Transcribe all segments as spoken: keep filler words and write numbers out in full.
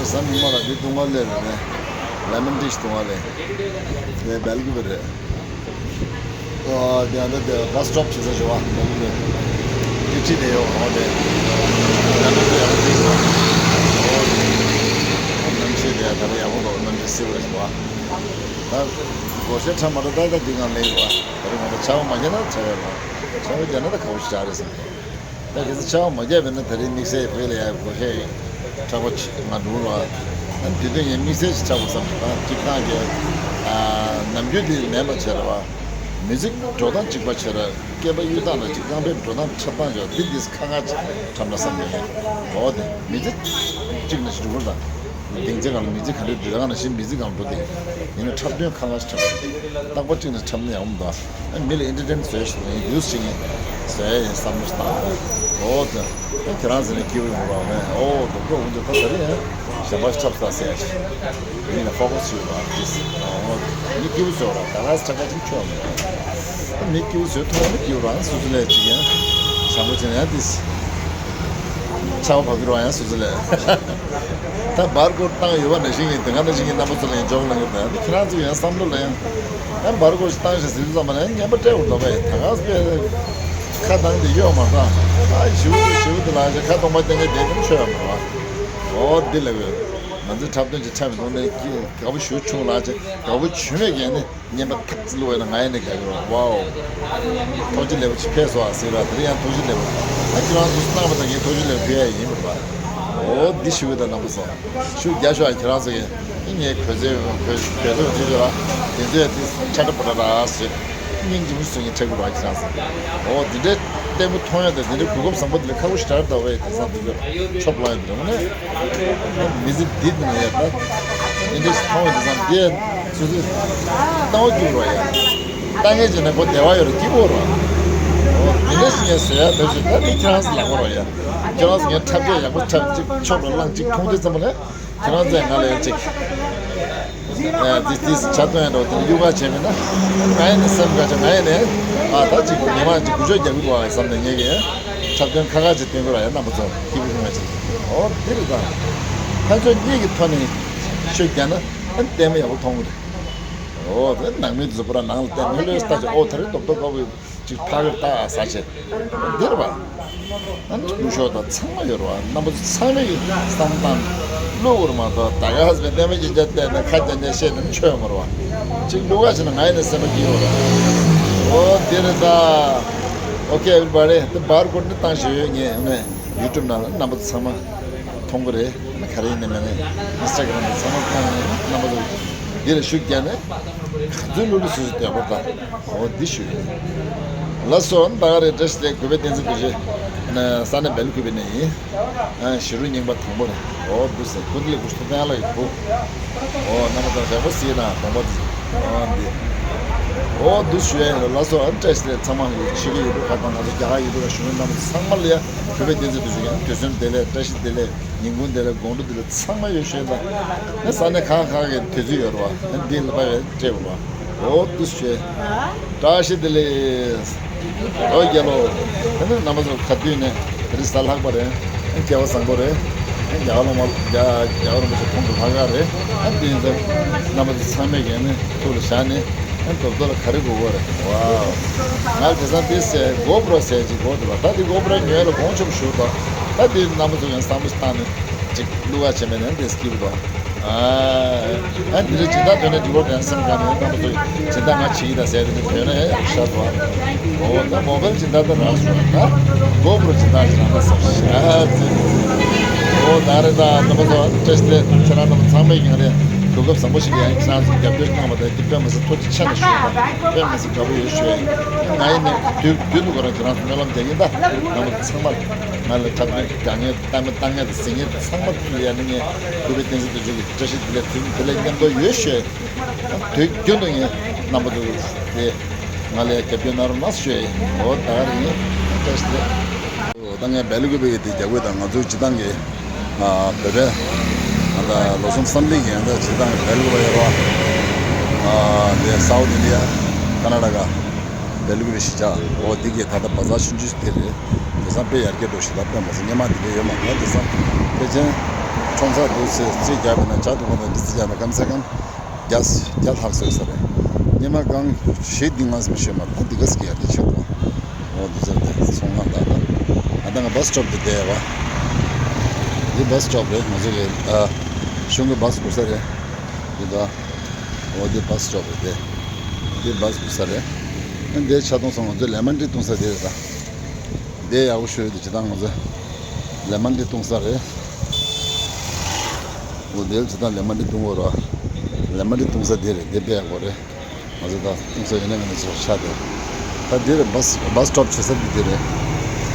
གཟའ་མིག་དམར་ལ་འདི་བཏུང་བ་ལས་རེད་ནས། ལེ་མོན་ཊི་ཞིག་བཏུང་བ་ལས། དེ་བེལ་ཀུ་པེ་རེད། ཨོ་དེ་ཡང་ད་དེ་བྷ་སི་སི་ཊོབ་བྱེད་ས་ཞུ་བ་བེལ་ཀུ་པེ། ཡུ་ཊི་དེ་ཡོད་ཨོ་དེ། ལེ་མོན་ཊི་ཡང་ད་དེ་ཡོད་ཨོ་དེ། གནམ་གཤིས་དེ་ཡང་ད་ལྟ་ཡག་པོ་འདུག་གནམ་གཤིས་བསིལ་བ་རེད་ཞུ་བ། ད་སྒོར་གཞས་འཁྲབ་མ་འགྲོ་ད་ད་འདི་གང་ལེན་ཡོད་བ། ད་རེས་ང་ཚོ་ཆར་པ་མ་བརྒྱབ་ན་ཆར་ཡོད་རེད། ཆར་པ་བརྒྱབ་ན་ད་ཁག་པོ་ཞིག་ཆགས་རེད་བསམ། ད་གལ་སྲིད་ཆར་པ་མ་བརྒྱབ་པས་ན་ད་རེས་དམིགས་བསལ་བོད་ལ་ཡང་སྒོར་གཞས་དྲག་པོ་ཅིག་མ་འགྲོ་ལ། ཨ་ནི་དེ་དུས་ངས་དམིགས་བསལ་ཅིག་དྲག་པོ་བསམ་སོང་། ད་ཅིག་ཁང་གི་ཨ་ནམ་རྒྱུན་དེ་མེད་པ་བྱས་ར་བ། མི་ཚིག་འགྲོ་སྟངས་གཅིག་པ་བྱས་ར། སྐད་པ་གཡུག་སྟངས་དང་ཅིག་རྐང་པའི་འགྲོ་སྟངས་འཁྲབ་སྟངས་ཅིག་འདི་འདི་ཁ་ཁ་ཅིག་འཁྲབ་ན་བསམ་ནས་ཡིན། འོ་དེ་མི་ཚིག་གཅིག་ནས་ཅིག་འགྲོ་དང་། སྡིངས་ཆ་སྒང་ལ་མི་ཚིག་ག་འདྲ་འདུག་ད་ག་ནང་བཞིན་མི་ཚིག་སྒང་ལ་འགྲོ་དེ། ཡིན་ན་འཁྲབ་སྟོན་ཁ་ཁ་ཅིག་འཁྲབ། རྟག་པར་གཅིག་ནས་འཁྲབ་ན་ཡག་མོ་འདུག་ཨ་མི་ལ་ཨེན་ཊར་ཊེན་བཟོས་ཤིག་ཡིན་ཡུས་ཤིག་ཡིན་བཟོས་ཡིན་བསམ་བློ་ཞིག་བཏང་། འོ་ཙི། ཨ་ཁྱེད་རང་ཟེར་ནས་སྐྱིད་པོ་ཡོང་རོགས་མེད། འོ་དོ་པོ་འོ་ཙི་ད་ད་རེད་ཡ། གཞན་པ་ཞིག་འཁྲབ་ས་ཟེར་ཡ་ཞིག་མི་ལ་ཕོ་ཁ་སི་ཡོད་རོགས་ཨ་ཏིས། འོ་མི་སྐྱིད་པོ་བཟོས་རོགས་ད་ག་སི་ཁྲ་ཁ་ཅིག་ཁྱོད་མེད། ཨ་མི་སྐྱིད་པོ་བཟོས་ཐུབ་པ་ནི་སྐྱིད་པོ་རང་སོ་སོ་ལས་ཅིག་ཡ། བྱམས་པོ་བྱས་ན་ཡ་ཏིས། ཆར་པ་བབས་ཀྱི་རོགས་ཡ་སོ་སོ་ལས། ད་བར་སྐོར་བཏང་ཡོད་པ་ནང་བཞིན་གྱི་དེ་ག་ནང་བཞིན་གྱི་རྣམ་པ་ཚོ་ལ་ཡང་འཇོག་གནང་གི་འདུག་ཁྱེད་རང་ཚོ་ཡང་བསམ་བློ་ལ་ཡང་། ཡང་བར་སྐོར་ཞིག་བཏང་ཞིག་ཟེར་དུས་ཙམ་པ་ལ་ཡང་ངན་པ་སྤྲད་འོང་འདུག་པས་ད་ག་སྤེ། ཁ་བཏང་དེ་གཡོག་མ་བཏང་། ཨ་ཞིབ་ཏུ་ཞིབ་ཏུ་ལ་ཞིག་ཁ་སྟོང་པ་བསྟན་མཁན་དེ་ཀུན་ཆོས་མ་རེད་བ། འོ་འདི་ལ་གོ། ང་ཚོའི་འཁྲབ་སྟོན་ཅིག་འཁྲབ་མི་འདུག་ནས་དགའ་པོ་ཞུ་ཆུང་ལ་ཅིག་དགའ་པོ་བྱུང་བས་ཀྱང་ནི། བརྙན་པ་ཐག་ཅིག་བླུགས་པ་ཡིན་ན་ང་ཡིན་ནས་དགའ་གི་རེད། ཝའོ། ཐུགས་རྗེ་ལེགས་པོ་ཅིག་ཕེབས་སོང་ཨ་ཟེར་ར། དེ་རིང་ཡང་ཐུགས་རྗེ་ལེགས་པོ། ད་ཁྱེད་རང་ཚོ་གནང་བ་དང་ངས་ཐུགས་རྗེ་ལེགས་པོ་ཕུལ་ཡ་ཡིན་པ་རེད་པ། འོ་འདི་ཞུ་གི་ད་རྣམ་པ་ཚོ། ཤུགས་རྒྱག་ཤོག་ཨ་ཁྱེད་རང་ཚོ་གིས། ངས་གོས་ཚོད་གོས་གོས་ཚོད་བྱེད་ཤོག་ལ། དེ་ཚོས་དེ་ཆ་འདྲ་པ་འདྲ་ར་ཟེར། སྙིང་རྗེ་མོ་བཟོས་ངས་འཁྲབ་གི་རེད་ཁྱེད་རང་ཚོ། འོ་འདི་འདྲའི་ལྟད་མོ་མཐོང་ཡ་དང་འདི་འདྲའི་གོ་སྐབས་བཟང་པོ་འདི་ལ་ཁག་པོ་ཞེ་དྲག་རེད་ད་བས་དེང་སང་དེ་ཚོ་ཆོབ་ལངས་ཡ་འདི་རེད་མ་ནས། མི་ཚེ་འདི་ནས་ཡ་ད། འདི་འདྲ་ཞིག་མཐོང་བའི་དེང་སང་འདི་སོ་སོའི་ལྟ་བ་སྐྱུག་རོགས་ཡ། ལྟ་མཁན་བྱས་ན་ཁོ་བདེ་བ་ཡོད་རེད་སྐྱིད་པོ་རེད། འོ་འདི་འདྲ་ཞིག་ངས་བཟོས་ཡ་ཐབས་ཤེས་ད་འདི་ཁྱེད་རང་ཚོ་ལག་པ་རོགས་ཡ། ཁྱེད་རང་ཚོ་ངས་འཁྲབ་ཆས་ཡག་པོ་འཁྲབ་ཅིག་ཆོབ་ལ་བླངས་ཅིག་མཐོང་དུས་ཙམ་པ་ལས། ཁྱེད་རང་ཚོས་ང་ལ་ཡང་ཅིག་ཨ་ཏིས་ཏིས་ཆ་སྟོན་ཡ་འགྲོ་དེ་གཡུག་ག་བྱས་མིན་ན། ང་ཡིན་ནས་སེམས་དགའ་ཆ་ང་ཡིན་ནས། ཨ་ད་ཅིག་མི་མང་ཅིག་འགུལ་སྐྱོད་རྒྱག་གི་འདུག་ཨ་བསམ་ནས་ངས་ཀྱི། འཁྲབ་སྟོན་ཁ་ཁ་ཅིག་སྟོན་དགོས་ར་ཡ་རྣམ་པ་ཚོ་སྐྱིད་པོ་ཡོང་ཡ་ཅིག་འོ་འདི་རེད་ད། ཕན་ཚུན་གཉིས་ཀྱི་ཐོག་ནས་ཤུགས་རྒྱག་ན་ཨ་ལྟད་མོ་ཡག་པོ་མཐོང་གི་རེད། འོ་དེ་ནང་མི་དེ་ཚོ་པུ་ར་ནང་ལ་བལྟས་ལྷོད་ལྷོད་ལྟ་ཅིག་འོ་ད་རེས་རྡོག་རྡོག་ཁ་བོ། ཅིག་ཕ་གིར་ལྟ་ཟ་བྱེད། འདིར་བ། ཨ་ནི་སྐུ་ཞབས་དང་ཚང་མ་ཡོད་རེད་བ། རྣམ་པ་ཚོ་ཚང་མས་ཀྱི་བསམ་སྟངས་བློ་བུར་མ་གཏོགས་ད་ག་ཧ་སི་པའི་ལྟད་མོ་ཡིན་ཅག་བལྟས་ནས་ཁ་རྒྱ་རྒྱ་བཤད་ནས་ཆོས་མ་རེད་བ། ཅིག་བློ་ཁ་ཕྱིན་ན་ང་ཡིན་ནས་སེམས་པ་སྐྱིད་ཡོད་རེད། ཨོ་འདི་རེད་ད། Okay everybody, the bar code ནི་བཏང་ཞེས་ཡོད་ངས་ནས་YouTube ནང་ལ་རྣམ་པ་ཚོ་ཚང་མ། མཐོང་གི་རེད། ཨ་ནི་ག་རེ་ཡིན་ནའི་མིན་ནའི་ཨིན་སི་ཊ་གྷ་རམ་དང་ཚང་མ་མཐོང་ནས་རྣམ་པ་ཚོ་འདི་ལ་ཤུགས་རྒྱག་ནས་ག་ཚོད་ལུས་ལུས་སུ་སུ་བསྡད་པར་དང་འོ་འདི་ཞུ་ཡིན། ལགས་སོ། ཨ་ནི་ད་ག་རེད། བཀྲ་ཤིས་བདེ་ལེགས། གུས་པས་བསྟན་འཛིན་རྡོ་རྗེ། ཨ་ནི་ས་གནས་བལ་གུ་པེ་ནས་ཡིན། ཨ་ཞི་རུ་རྙིང་པ་དང་པོ་རེད། འོ་འདུག་ཟེར་ཀུན་བདེ་ལེགས་ཀུ་ཤུ་ཐུབ་བསྟན་ལགས་ཀྱི་བུ། འོ་རྣམ་པ་ཚོ་ཞག་པོ་གཟིགས་ན་དང་པོ་འདི། འོ་འདི། འོ་འདུག་ཞུ་ཡ་ཡིན། ལགས་སོ། ཨ་ནི་བཀྲ་ཤིས་བདེ་ལེགས། ཚང་མ་ཕྱི་གི་ཡུ་ཊུབ་ཁ་དང་ང་ཚོ་རྒྱ་གར་ཡུ་ཊུབ་ལ་ཞུ་མཁན་རྣམ་པ་ཚོ་ཚང་མ་ལ་ཡ་གུས་པས་བསྟན་འཛིན་རྡོ་རྗེ་གིས་དུས་གསུམ་བདེ་ལེགས། བཀྲ་ཤིས་བདེ་ལེགས། ཉིན་གུང་བདེ་ལེགས། དགོང་དྲོ་བདེ་ལེགས། ཚང་མ་ཡོད་ཤོད་ད། ཨ་ས་གནས་ཁག་ཁག་གི་དུས་ཚོད་ཡོད་རེད་བ། ཨ་འདི་ལ་པ་བས་སྤྲད་དགོས་རེད་བ། འོ་འདུག་ཤོད། བཀྲ་ཤིས་བདེ་ལེགས། འོ་རྒྱལ་ལོ། ཨ་ནི་རྣམ་པ་ཚོ་ག་དུས་ནས་དེ་རིང་གཟའ་ལྷག་པ་རེད། ཨ་སྐལ་བ་བཟང་པོ་རེད། ཨ་རྒྱལ་བ་སློབ་མ་རྒྱལ་རྒྱལ་བ་རིན་པོ་ཆེ་ཁོང་གི་ལྷག་དཀར་རེད། ཨ་འདི་ཡིན་ཙང་རྣམ་པ་ཚོ་ཚང་མས་ཀྱང་ནི་ཐུགས་ལ་བཞག་ནས་ཨ་རྡོག་རྡོག་ལ་ག་རེ་དགོས་དགོས་རེད་བ། ང་དེང་སང་དེ་ཟེར་གོ་པུ་རོ་ཟེར་ཅིག་གོ་འདུག་ལ། ད་དེ་གོ་པུ་རོ་ཉོས་ལ་གོང་ཆུབ་ཞུ་དོ། ད་དེ་རྣམ་པ་ཚོ་ཡང་བསམ་བློ་བཏང་ནས། ཅིག་བླུག་ག་བྱས་མེད་ནས་འདི་སྐྱིད་པོ་འདུག་ཨ་ཨ་འདི་འདྲ་སྦྱིན་བདག་ཐོན་ནས་འགྲིག་གོ་དྲན་སེམས་གང་ནས་རྣམ་པ་ཚོ་སྦྱིན་བདག་ང་བྱེད་ཀྱི་ད་ཟེར་དེ་འདྲ་ཐོན་ན་ཡག་ཤ་འདུག་འོ་ད་མོ་བེལ་སྦྱིན་བདག་ད་རག་སོང་ད་གོ་པུ་རོ་སྦྱིན་བདག་ཅིག་རག་ན་བསམ་ཤག་འོ་ད་རེད་ད་རྣམ་པ་ཚོ་བཀྲ་ཤིས་བདེ་ལེགས། ཁྱེད་རང་རྣམ་པ་ཚང་མས་ཀྱང་རེད་གོ་སྐབས་བཟང་པོ་ཞིག་ཡང་ཁྱེད་རང་ཚོ་རྒྱབ་སྐྱོར་གནང་བ་དང་དེ་དཔེ་མི་སྲིད་ཐུགས་རྗེ་ཆེ་ནས་ཞུ་ཡ་ད་དཔེ་མི་སྲིད་དགའ་པོ་ཡོད་ཞུ་ཡ་ཡིན། ང་ཡིན་ནས་དུས་རྒྱུན་དུ་ཁོ་རང་ཁྱེད་རང་ཚོ་སྨོན་ལམ་རྒྱག་གིན་ད་རྣམ་པ་ཚང་མ་ང་ལ་འཁྲབ་སྟོན་དགའ་ངེས། གཏམ་གཏམ་ངེས་དང་ཟིན་ངེས་ཚང་མ་ཐུག་ཡ་ནི་ངས་གུས་པས་བསྟན་འཛིན་རྡོ་རྗེ་གི་བཀྲ་ཤིས་བདེ་ལེགས་དུས་དེ་ལས་མཉམ་དུ་ཡོད་ཞུ་ཡ། དུས་རྒྱུན་དུ་ངས་རྣམ་པ་ཚོ་དེ་ང་ལ་ཡ་རྒྱབ་སྐྱོར་གནང་རོགས་གནང་ཞུ་ཡ་ཡིན། འོ་ད་ག་རེ་ཡིན། བཀྲ་ཤིས་བདེ་ལེགས། འོ་ད་ངས་བལ་གུ་པེ་གི་དེ་རྒྱག་དགོས་དང་ང་ཚོའི་སྤྱི་བཏང་གི་ཨ་བོད་པའི་ཨ་ད་ལོ་གསུམ་བསམ་གླིང་གི་ཨ་ད་སྤྱི་བཏང་གི་བལ་གུ་པེ་ཡོད་རོགས་ཨ་དེ་སའུ་ཐི་ཨིན་ཌི་ཡ་ཀ་ན་ཊ་ཀ་བལ་གུ་པེ་གཞིས་ཆགས་འོ་དེ་གི་ད་ལྟ་བ་ཛར་ཆུང་ཆུང་ཞིག་དེ་རེད། དེང་སང་དཔེ་ཡར་རྒྱས་འགྲོ་ཞིག་ད་དཔེ་མ་ཟད་སྔོན་མ་དེ་འདྲ་ཡོད་མ་རེད། དེང་སང་ཕལ་ཆེར་ ཁྲོམ་ས་འདུག་ཟེར་རྩིས་རྒྱག་པ་ན་ཇ་འཐུང་བ་དང་འདི་རྩིས་རྒྱག་ན་སྐམ་ས་སྐམ་བརྒྱ་བརྒྱ་ལྷག་བཟོས་ས་རེད། ཉི་མ་གང་བཞི་འདི་ང་ཟིན་ཤོད་མ་ད་འདི་ག་ཟིག་ཡར་དེ་ཆེ་གོ། འོ་འདི་ཟེར་ཏེ་ཚོང་ཁང་ད་ད་ཨ་ད་ང་བ་སི་སི་ཊོབ་དེ་བསྡད་ཡ་བ། འདི་བ་སི་སི་ཊོབ་རེད། ང་ཚོ་གི་ཨ་གཞུང་གི་བ་སི་སྒུག་ས་རེད། འདི་ད་འོ་འདི་བ་སི་སི་ཊོབ་རེད་དེ། འདི་བ་སི་སྒུག་ས་རེད། ཨ་འདི་ཆ་འཐུང་སོང་། ང་ཚོ་ལེ་མོན་ཊི་འཐུང་ས་དེ་རེད་ད། འདི་ཡག་པོ་ཤོད་དེ་ཇི་ལྟར་ང་ཚོ་ལེ་མོན་ཊི་འཐུང་ས་རེད། འོ་དེ་ལ་ཇི་ལྟར་ལེ་མོན་ཊི་འཐུང་དགོས་རོ། ལེ་མོན་ཊི་འཐུང་ས་དེ་རེད། དེ་དཔེ་ཡག་པོ་རེད། ང་ཚོ་ད་འཐུང་ས་ཡོད་ན་ང་ཚོ་ཆ་དེ། ད་དེ་རེད། བ་སི་བ་སི་སི་ཊོབ་བྱེད་ས་དེ་དེ་རེད།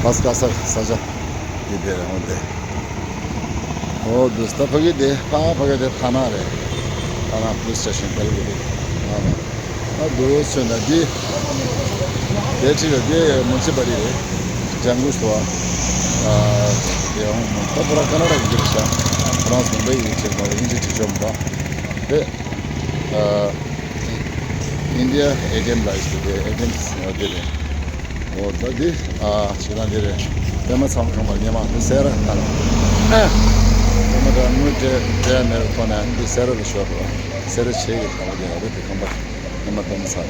བ་སི་བཀག་ས་ས་ཆ་དེ་དེ་རེད། འོ་དེ། འོ་དུས་ད་ཕ་གི་དེ་ཕ་ཕ་གི་དེ་ཐ་ན་རེད། ཐ་ན་པུ་ལི་སི་སི་ཊེ་ཤན་དེ་རེད། ཨ་ད་འདུག་ཟེར་ན་འདི། དེ་ཁྲིད་ལ་དེ་མུན་སི་པ་ལི་རེད། ཇང་གུ་སི་ཏོ་ཨ། དེ་ཡང་ད་པུ་ར་ཀ་ན་ཌ་གི་འདིར་ཤ་ཕ་རན་སི་མུམ་བྷའི་གི་ཆེད་དུ་དབྱིན་ཇི་ཁྲིད་ཆོག་མ་རེད། ཨ། ཨིན་ཌི་ཡ་ཨེ་ཊི་ཨེམ་ལ་ཡིས་དེ་ཨེ་ཊི་ཨེམ་སི་ང་དེ་རེད། འོ་ད་འདི་ཨ་ཁྱེད་རང་འདི་རེད། པད་མ་ཚང་ཁང་པ་སྔོན་མ་འདི་སེ་ར་ཁང་། ཨ། པད་མ་དང་དངུལ་སྤྲད་སྤྲད་མེད་པའི་ཐོག་ནས་འདི་སེ་ར་ལ་ཤོར་རོ། སེ་ར་བྱེས་ཀྱི་ཁང་པ་དེ་ཡག་པོ་དེ་ཁང་པ། ཉི་མ་དུ་མ་ཚར།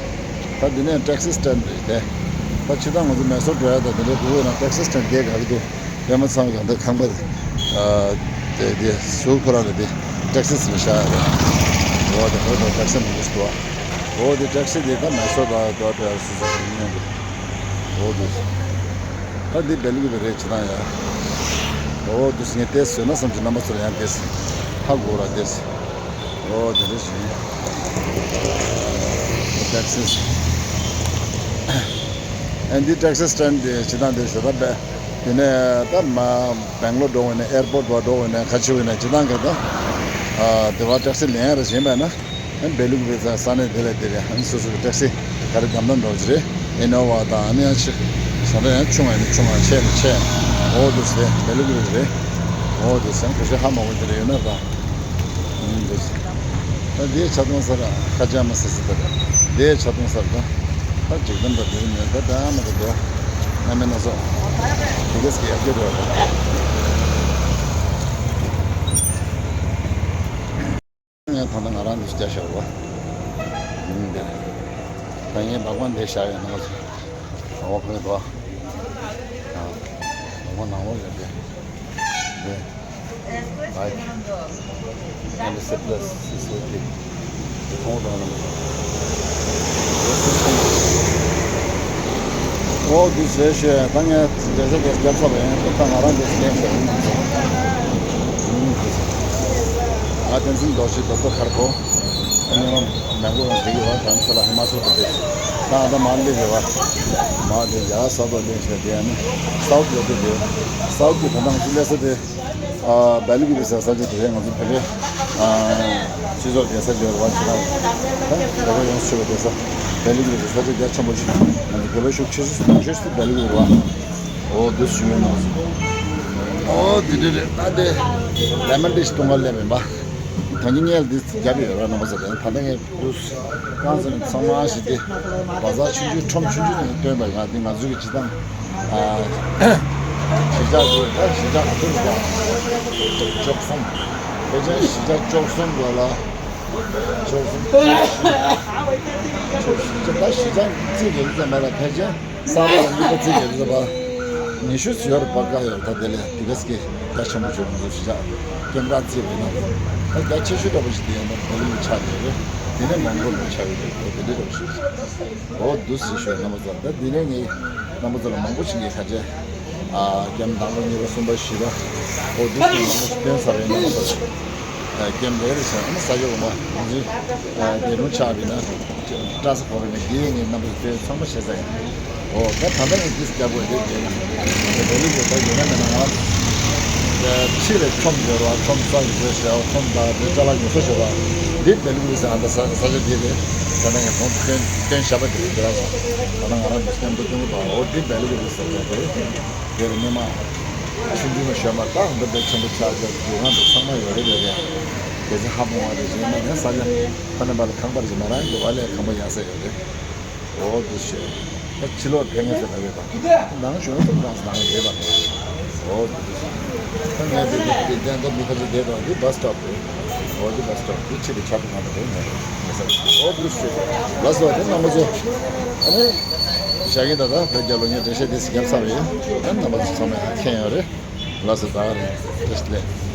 ད་འདི་ནས་ཊེག་སི་སི་ཊེན་ཌི་རེད་དེ། ད་ཕྱི་དང་ང་ཚོ་མེ་སོར་འགྲོ་ཡ་ད་འདི་འདྲ་སྒུག་ཡོད་ན་ཊེག་སི་སི་ཊེན་ཌི་དེ་ག་རེ་འདུག་པད་མ་ཚང་གང་ད་ཁང་པ་དེ་དེ་སུ་ཁོ་རང་གི་དེ་ཊེག་སི་སི་ལ་བཞག་ཡ་རེད། འོ་དེ་ཁོ་ད་ཊེག་སི་མང་པོ་ཞིག་འདུག་འོ་དེ་ཊེག་སི་དེ་ད་མེ་སོར་ད་ད་ད་སུ་སུ་སུ་ཉན་འདུག་འོ་དེ་ད་འདི་སྦེལ་ཀོབ་རེད་ཕྱི་དང་ཡ། འོ་དེ་ངས་ཏེས་བཟོས་ན་བསམ་གྱི་རྣམ་པ་ཚོར་ཡང་ཏེས་ཧ་གོ་ར་ཏེས། ཨོ་དེ་འདྲ་ཞིག་ཡིན། ཊེག་སི་སི། ཨ་འདི་ཊེག་སི་སི་ཊེན་ཌི་དེ་ཇི་ལྟར་འདི་ཞོ་ད་པས། དེ་ནས་ད་མ་སྦེང་ལོར་འགྲོ་འོང་ན་ཨེར་པོར་ཊ་བ་འགྲོ་འོང་ན་ག་ཅི་འོང་ན་ཇི་ལྟར་ག་ད། ཨ་དེ་བ་ཊེག་སི་ལེན་ཡ་ར་བཞིན་པས་ན། ཨ་སྦེལ་ཀོབ་ས་ས་གནས་དེ་ལས་དེ་རེད། ཨ་སོ་སོ་གི་ཊེག་སི་ག་རེ་གམ་ལ་འགྲོ་གི་རེད། ཨི་ནོ་ཝ་དང་ཨ་ནི་ཡང་ཆེ། ཞོ་ད་ཡང་ཆུང་བ་ནི་ཆུང་བ་ཆེ་ནི་ཆེ། ཨོ་དུ་སེ་སྦེལ་ཀོབ་རེད། ཨོ་དུ་སེ་ག་ཤེད་ཧ་མ་གོ་དེ་རེད་ཡོད་ན་ད། ད་དེའི་ཆ་ཚང་ས་ར་ཁ་ཅག་མ་ཟེར་ཟེར་ད་ར། དེའི་ཆ་ཚང་ས་ར་ད། ད་འཇིག་རྟེན་པ་དེ་ནས་ད་ད་མ་ད་དེ། ན་མེད་ན་སོ། དེ་གས་ཀྱི་ཡར་རྒྱས་འགྲོ་བ་ད། ངས་ད་ལྟ་ང་རང་འདི་བརྒྱ་བཞག་པ། ཡིན་འདིར། ད་ངས་འབག་པ་འདི་བཞག་ཡོད་ན་ང་ཚོ། འོ་ཁོས་དོ། ཨ། འོ་ནང་ལོགས་ཡོད་དེ། འདི། ཨའི། ཨེ་འདི་སེ་པི་ལ་སི་སི་ཨེ་ཕི། འདི་མཐོང་དང་ནང་། འོ་འདི་བཟོས་ཤེས་ད་ངས་འདི་བཟོས་དེ་བརྒྱབ་ཚར་བ་ཡིན། ད་ང་རང་འདི་བཟོས་ཤེས་ཡིན་ནམ་ཟེར། ཨ་བསྟན་འཛིན་རྡོ་རྗེ་རྡོ་རྡོ་མཁར་པོ། ཨ་ནི་མ་མེང་གོ་རང་དེ་ཡོད་བ། དྷ་རམ་ས་ལ་ཧི་མ་ཅལ་པྲ་དེཤ། ད་ཨ་ད་མ་ལི་རེད་བ། མ་དེ་རྒྱ་གར་ས་ཐོག་ལེན་ཤེས་དེ། ཨ་ནི་སའུ་ཐི་ལོ་དེ་དེ། སའུ་ཐི་གི་ད་ང་ཚོ་སླེབས་ས་དེ། ཨ་སྦེལ་ཀོབ་ས་ས་ཆ་དེ་རེད། ང་ཚོ་བོད་པའི་ཨ་སྤྱི་ཚོགས་བསྡད་ས་ཅིག་ཡོད་རེད་བ། ཕྱི་ནང་ད་བོད་པ་ཡོངས་སུ་ཁྱབ་པ་བསྡད་ས་སྦེལ་ཀོབ་ས་ས་ཆ་རྒྱ་ཆེན་པོ་ཞིག་ང་ཚོ་བོད་པའི་ཤུགས་ཆེ་ཤོས་ཆེ་ཤོས་སུ་སྦེལ་ཀོབ་རེད་བ། ཨོ་དེ་ཞུ་ཡོད་ནང་སོ། ཨོ་དེ་འདྲ་རེད། ད་དེ་ལེ་མོན་ཊི་ཞིག་གཏོང་ག་སླེབས་ཡིན་པ། ད་གིན་ངས་འདི་བརྒྱབ་ཡོད་ར་ནང་པ་ས་དེ་ད་ལྟ་ངས་དུས་གང་ཟེར་ན་ཚང་མ་ཞིག་སྟེ། བ་ཟ་ཆུང་ཆུང་ཁྲོམ་ཆུང་ཆུང་ནས་སྟོན་པ་ཡང་འདི་ང་ཚོའི་གི་སྤྱི་བཏང་ཨ་གཞིས་ཆགས་དེ་ད་གཞིས་ཆགས་ག་ཚོད་རེད་ད། བཅུ་གསུམ། ཕལ་ཆེར་གཞིས་ཆགས་བཅུ་གསུམ་དགོས་ལ། བཅུ་གསུམ། ད་གཞིས་ཆགས་རྩིས་དེ་རིགས་ཙམ་མ་ལ་ཕལ་ཆེར། གསར་པ་ལ་མི་ཁ་ཚིག་གི་རེད་པ། ཉི་ཤུ་ཟིན་ཡོད་རེད་པ། བཀག་ཡོད་རེད། ད་དེ་ལས་དེ་ག་སྐད་རྒྱ་ཆེན་པོ་བྱུང་། ང་ཚོ་གཞིས་ཆགས་ཀེམ་ར་རྩིས་པ་ཡིན་ན། ད་རྒྱ་ཆེ་ཤོས་འདྲ་པོ་ཞིག་དེ་ཡང་ད་བོད་ལུང་ཆགས་ཡོད་རེད། དེ་ནས་མོང་གོལ་ལུང་ཆགས་ཡོད་རེད། འོ་དེ་འདྲ་འདྲ་པོ་ཞིག་འོ་འདུག་སེ་ཞུ་རྣམ་པ་ཚོ། ད་དེ་ནས་ངས་རྣམ་པ་ཚོ་ལ་མང་པོ་ཞིག་གིས་ཁ་ཆེ། ཨ་ཀེམ་དང་པོ་གཉིས་པ་གསུམ་པ་བཞི་པ། འོ་འདུག་སེ་མང་པོ་ཞིག་སྟོན་ཚར་རེད། རྣམ་པ་ཚོ། ཀེམ་ལས་རེད་ཟེར་ཨ་ནི་ས་ཆ་འོ་མ་ང་ཚོའི་ཨ་དེ་རུ་ཆགས་པས་ན་སྐྲ་ས་གོ་བས་ན་དགེ་ངའི་རྣམ་པ་དེ་ཚང་མ་བྱས་ས་ཡིན། འོ་ད་ད་ལྟ་ངས་འདི་རྒྱབ་དགོས་རེད་དགེ་ན་དེ་རེ་ལི་ཡོད་ད་དགེ་ན་མེད་ན་ང་ཕྱི་ལ་ཁྲོམ་ཡོད་ར་ཁྲོམ་ས་ཡོད་རེད་ཟེར་ཁྲོམ་དང་དེ་ཅ་ལག་ཉོ་ས་ཡོད་ར་འདི་སྦེལ་ཀོབ་རེད་ཟེར་ཨ་ད་ས་ས་ཆ་འདི་རེད། ད་ལྟ་ངས་གོང་དུ་སྟོན་སྟོན་བཞག་པ་དེ་རེད་དེ་ར་ཟེར། ད་ལྟ་ང་རང་འདི་སྟོན་པ་སྟོན་གོ་ད་འོ་འདི་སྦེལ་ཀོབ་རེད་ཟེར་ད་དེ་རེད། དེར་སྔོན་མ་ཆུང་ཆུང་ལ་ཞོན་པ་ཏག་འདི་འདྲ་ཆེན་པོ་ཆགས་ཀྱི་འདུག་ང་འདི་ཚང་མ་ཡོད་རེད་ཡོད་རེད། གལ་སྲིད་ཧ་མ་གོ་བ་རེད་ཟེར་ན་ངས་ས་ཆ་ཁ་ནས་པ་ལ་ཁང་པར་ཟེར་ན་རང་གི་བ་ལས་ཁང་པ་ཡག་ས་ཡོད་རེད། འོ་འདི་ཞེས་ད་ཕྱི་ལོགས་ཕེབས་ངེས་ཟེར་ན་རེད་པ། ནང་ཞོན་སོང་རང་ནང་རེད་པ། འོ་འདི་ཞེས། ད་ངས་འདི་འདི་འདི་འདི་མི་ཁ་ཅིག་བསྡད་དང་འདི་བྷ་སི་སི་ཊོབ་རེད། འོ་འདི་བྷ་སི་སི་ཊོབ་འདི་ཕྱི་གི་ཆ་དུ་ང་དང་རེད་ནས་རེད་ས། འོ་འདི་སུ་ལ་སོ་དེ་རྣམ་པ་ཚོ། ཨ་ནི་ཞག་གི་ད་ལྟ་བོད་རྒྱལ་ལོ་ཉེར་བདུན་ཤེས་འདི་སི་ཀེམ་ས་རེད། ཨ་རྣམ་པ་ཚོ་ཚང་མས་ཧ་མཁྱེན་ཡོད་རེད། ལ་སོ་ད་རེད། བཀྲ་ཤིས་བདེ་ལེགས།